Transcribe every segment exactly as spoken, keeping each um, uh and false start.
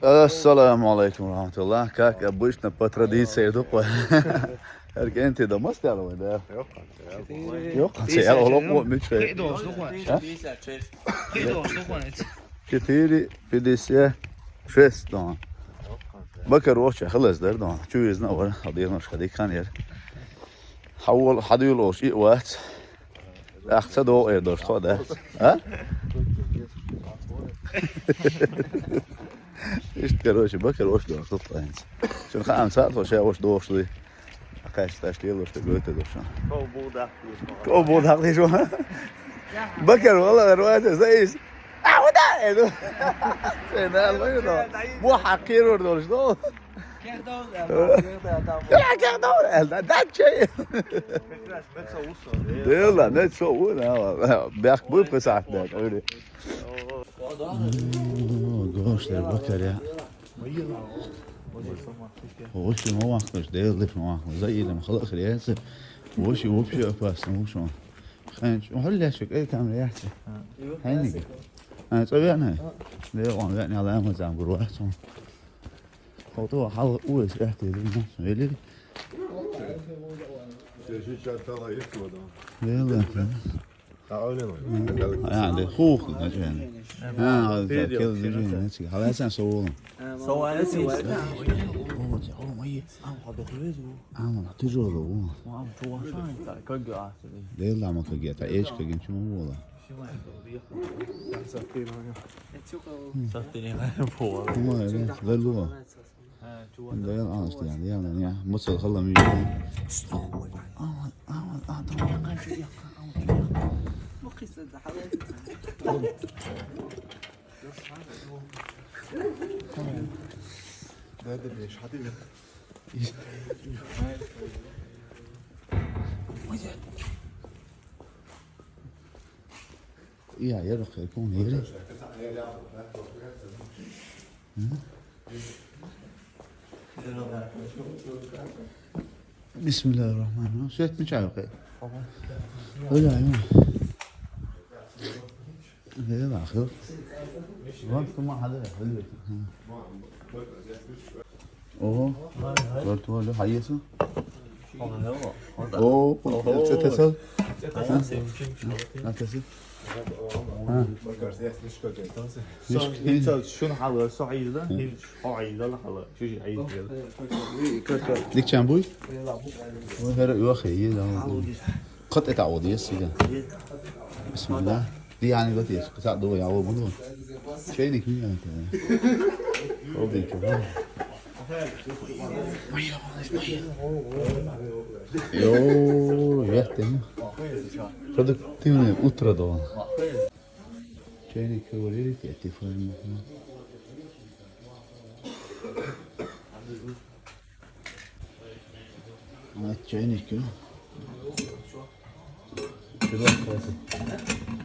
Ассаламу алейкум ва рахматуллах. Как обычно, по традиции, дукха. Эркенти да мастер вай, да? Йоккханца, я лола мичай. Четыре пятьдесят шесть, да. Бакар воча халас дар, да. Чуизна вара, а дирнаш хадик хан яр. Хавол хадуйла ош и вац. Ахца до эр дош тхо да. А? Ишт, короче, бакар ош дош тхо ханц. Шун хаам саат ваш я ош дош ли. Акаш таш лел ош гойта дош. Ков буда. Ков буда хлиш ва. Бакар вала руата заис. А, вот да, это. Сенал вай да. Бу хакир вар дош да. Кер дов, кер дов. Кер дов, кер дов. Кер дов, кер дов. Элда даче. Дела, не цо у, на. Бяк бу писать, да, говори. О, гошлар бакаря. Воши ма вахташ, дела диш ма вахташ. За илем халах ряса. Воши вообще опасно, воши. Ханч, он хулляшик, эй, там ряса. Ханник. А, цо вяна. Дела, он вяна, ала ма зам гурвацун. Хото хал уэс эхте дин вели. Дела. А, де хух, да, жен. А, да, кел, жен, не ци. Хала сан соул. Соул, а, си. О, мои. Ам, хадо хвезу. Ам, ты же ло. Ам, чувашан, так, как гасили. Дела, ма, как я, та эч, как им чему было. Сатирина. Сатирина, по. Ма, да, да, ло. Да, я, а, что я, я, я, мусор халам и. А, а, а, а, там. Да, да, блин, шатырь. Я, я рахай, кун, я. بسم الله الرحمن الرحيم. Свет мечаю кай. Öyle mi? Öyle bak yok. Bak, tamam, hadi. Hadi. Oho. Dört oldu. Hayırlısı. Oho. Oho. Ötesi. Ötesi. Шун хала со айда, хо айда хала. Шиш айда. Дикчан буй? Ой, хера, ой, хей, да. Кот это вот есть, да. Бисмилла. Ди ани гот есть. Кот до я вот буду. Чайник не надо. Обденьки. Йо, я тем. Продуктивное утро, да. Чайник говорили, я телефон. А, чайник, а?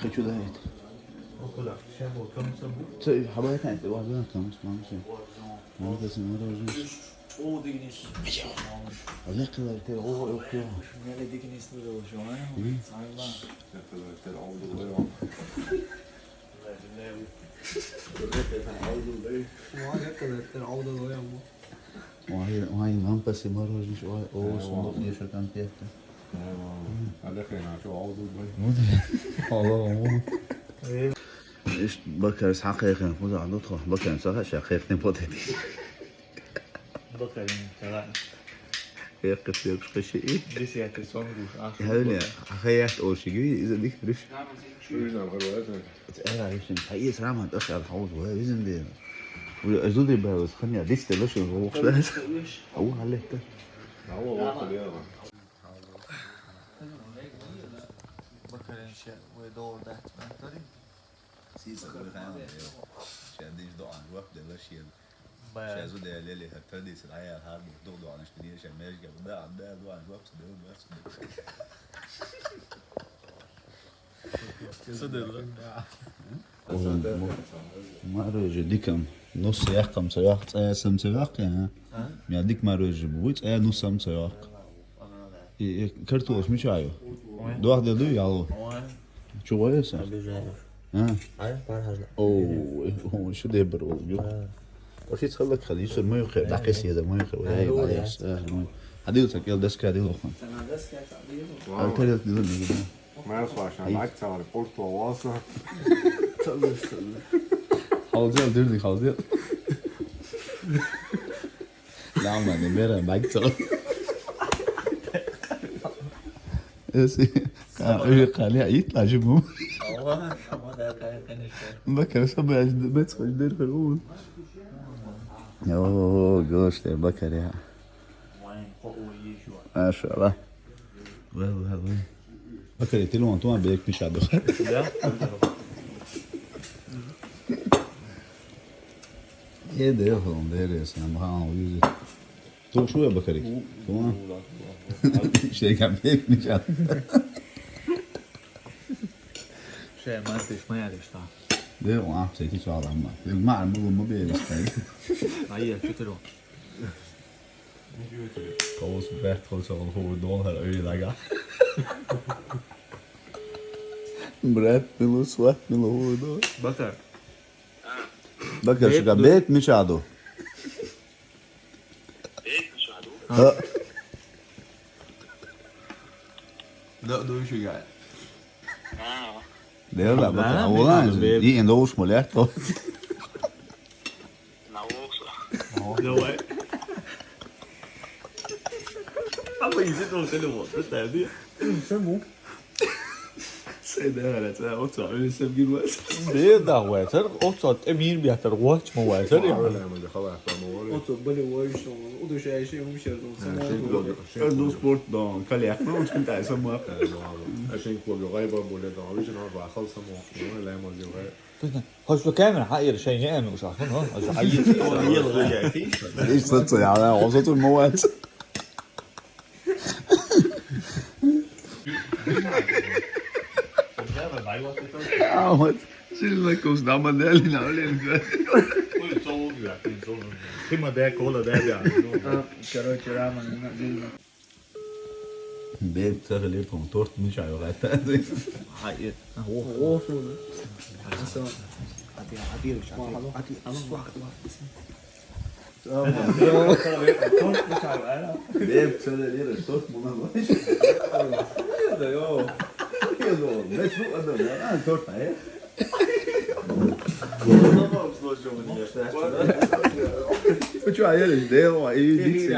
Хочу добавить. Цой, хабар тань, ты важно, кому с мамой. Мама, ты с мороженым. О, дигнис. А я сказал, ты, о, о, о. Я дигнис не должен, а? Вай, вай, нам паси мороженое, вай, о, сундук, ещё конфеты. Алехе на чё, алду бай. Алло. Иш бакар сахехен, худа алду тхо. Бакар саха шахехен потети. Бакар саха. Хехкет сепш каши. Десятый сон гуш. Хавли, хаяш ошиги, из дих риш. Эра ишин, хай ис раман таш ал хауз ва изин де. Ули азуди бавыз хания дисте лошин вохлас. Ау халетта. Бакарин ше, вай доор дат мантари. Сиса, вай хана, ё. Шандиш доан вап де лошин. Ба. Шазу де лели хатади срая хар ду доан шпини шамеш га да да доан вап де вап. Садерла. Мороженое дикам. Нус яхкам цаях, цая сам цаях, а? Я дик мороженое буй, цая нус сам цаях. И, и картош мечаю. Дуах де ду яло. Чего я са? Обижаешь. А? А я пархажна. О, о, что де брал, ё. А. Ошиц хӀаллакьхӀели, ишар муюхъе, дакьес езар муюхъе, вай, вай, вай, вай. Хьадил ца кӀел деска дил ухъун. Алтарел дил мегина. Мар хвашан, лайк цавар, порту васа. Халзел, дирди, халзел. Нама, не мера, лайк цавар. Эси, а, ой, къали, ит ла жибу. Алла, Мухаммад, а, къали, къали, шо. Бакар, саба, бец, дер, фер, у. О, гостер, бакар, я. Машалла. Вай, вай, вай. Бакар, телефон, тума бек, пиша, да. Да? Е, де, фон, де, де, сам, ха, уйзи. Ту шо я бакарик? Ту, а? Шейка бек ничат. Шей, ман тиш, ман яриш та. Де, о, а, сети чала, ма. Де, ма, ма, ма, бе, стай. Ай, я, чё ты? Кого сбрать, кого сбрать, кого дон, хар, ой, лага. Брат, мило, сват, мило, хо, дон. Бакар. Бакар, шуга бек мичаду. Ха. Да, да, ещё я. Дела, бакар, а, улан, бе. И энде уж молят, то. Давай. А вы идите, он телефон, представь, да? Саму. Се де гьарацӀа, оцо, ой, сабгир вац. Де да вацар, оцо, тӀе мир биятар, вач ма вацар, я. Ма вала, ма да, хала, ма вала. Оцо, бали, вай, шо, удуш, ай, ши, ум, шер, дум, сама. Эр ду спорт, дон, калек, ма, учкин тай, сама. Ашен кога гайба боле, дон, вижен, ва, хал, сама. Ма вала, ма зил гай. Хаш бу камера, ха, ир, шей, не, ам, уж, ахун, ха? Аж, ай, ир, ир, ир, ир. Иш саца, я, я, оцо, ту, ма вац. А, вот. Сильно вкусно, а модель на улице. Ой, солон, я, солон. Ты модель, кола, да, да. А, короче, Роман, на, на. Бен, цахиле, пон, торт, мичай, вагата. Ай, э, а, о. О, шо. Ати, ати, ати, ати, ати, ати, ати, Беп, цале лира, торт муна баш. Да, йо. Йо, мечу адам, а, торт, а, э? Вы чё, а ели, да, и дикси.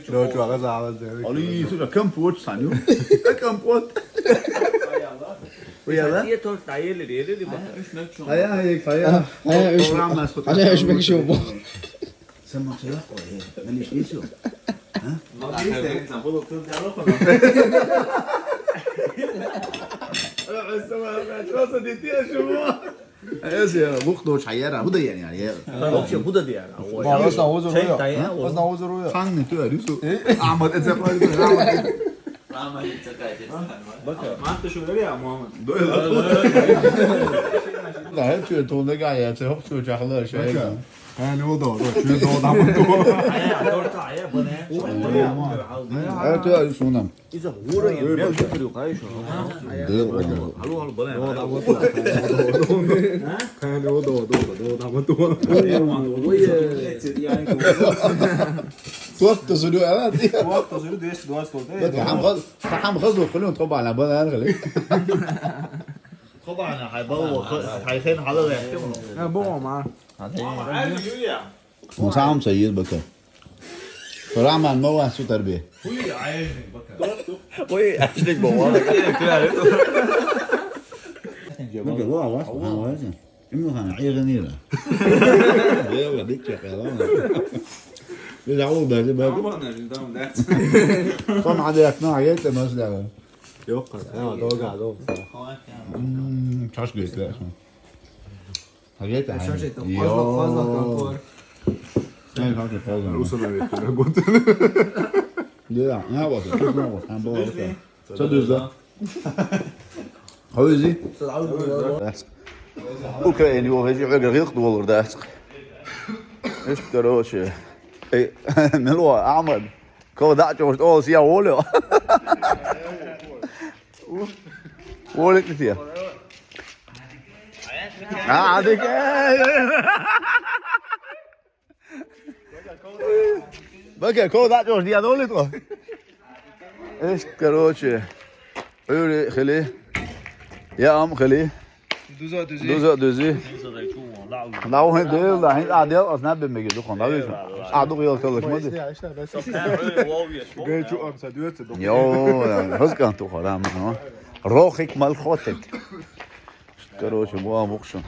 Ну, чё, а, за, за, за. Али, слушай, компот, Саню. Компот. Уяла? Ие торт да ели, ели, ели, ба. Ая, ая, ая. Ая, программа, ая, смотри. Ая, уж бек шо бо. Сама цуя, ой, наличный всё. А? Ну, а ты, ты забыл, ты взял, ну, просто не те, чего? Эсе, лух доч хаяра, худа яни, я. Вообще, худа дияра. Ма, озна озур уя. Озна озур уя. Ханны ту арису. Ахмад, это правильно. Мама, это какая-то. Бака. Мама, ты что, говори, а мама? Да, это что, это он такая, это хоп, что, чахла, что. Ха, не удо, да, что, да, да, да. Ая, торта, ая, бане. Ая, торта, ая, шунам. Иза гура, я, я, я, я, я, я. Дел, ага. Алло, алло, бане. Ха, не удо, да, да, да, да. Ой, ой, ой. Торт-то зурю, а? Торт-то зурю, двести двадцать год. Бака, хам газ, хам газ, хулион, тхо бана, бана, хали. Тхо бана, хай бала, хай хен, хала, я, я. Я, бо, ма. Мама, ай, Юлия. Мусам саир бака. Раман ма ван су тарби. Хуй, ай, бака. Хуй, ашлик бо, вала. Бака, ва, ва, ва. Имну хан, ай, гнира. Бела, дик, чакала. Без аул, без, без. Мама, на, жин, там, да. Там, а, дяк, на, а, это, масляга. Yok, ya, doğru, doğru. М, чаш гетер. Гетер. Чаш гетер. Йо. Фазла, фазла, контор. Sen kanka fazla. Rus'a da bekliyor. Да, на вот, тут на вот, там было вот. Что ты за? Хавизи? Украина, его хавизи, грих доллар, да. Ишт, короче. Эй, мило, Ахмад. Кого дача, может, о, сия волю. Волю ты сия. А, дык. Бака, ков дӀачӀожаш дӀадолийта тхо. Иштта, короче, Ӏуьйре хили, яам хили. Дуза а дузи. ДӀа ву хӀин дела, хӀин а дела, ас наб бен мегий дукха, дӀавижа. А дукха йолу таллаш ма ди. Гай чу ам са дуьйцу дукха. Йо, хаза кӀант ву хьо, рама, ну. Рохик мал хотик. Короче, бу а букшун.